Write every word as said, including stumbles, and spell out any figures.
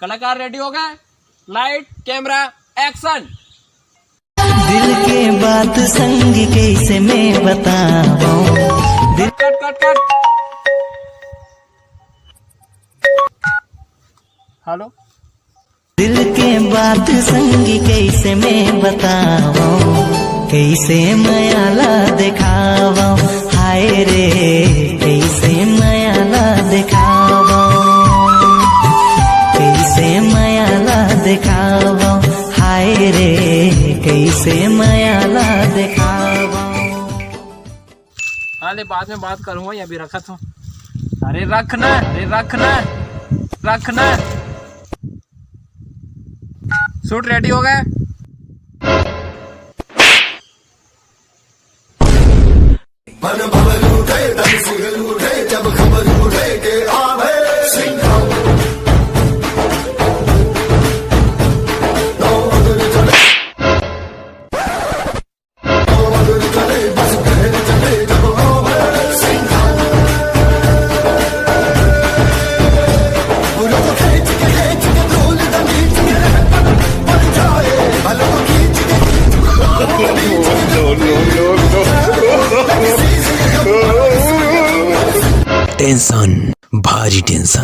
कलाकार रेडी हो गए? Light, camera, action. दिल के बात संगी कैसे मैं बतावं। दिल कट, कट, कट। हेलो। दिल के बात संगी कैसे मैं बतावं, कैसे मया ला देखावं, हाय रे, कैसे मया ला देखावं, कैसे मया ला देखावं, हाय रे, कैसे मया ला देखावं। हाँ ले, बाद में बात करूंगा, ये अभी रखत हूँ। अरे रखना, अरे रखना, रखना। शूट रेडी हो गया। टेंशन, भारी टेंशन।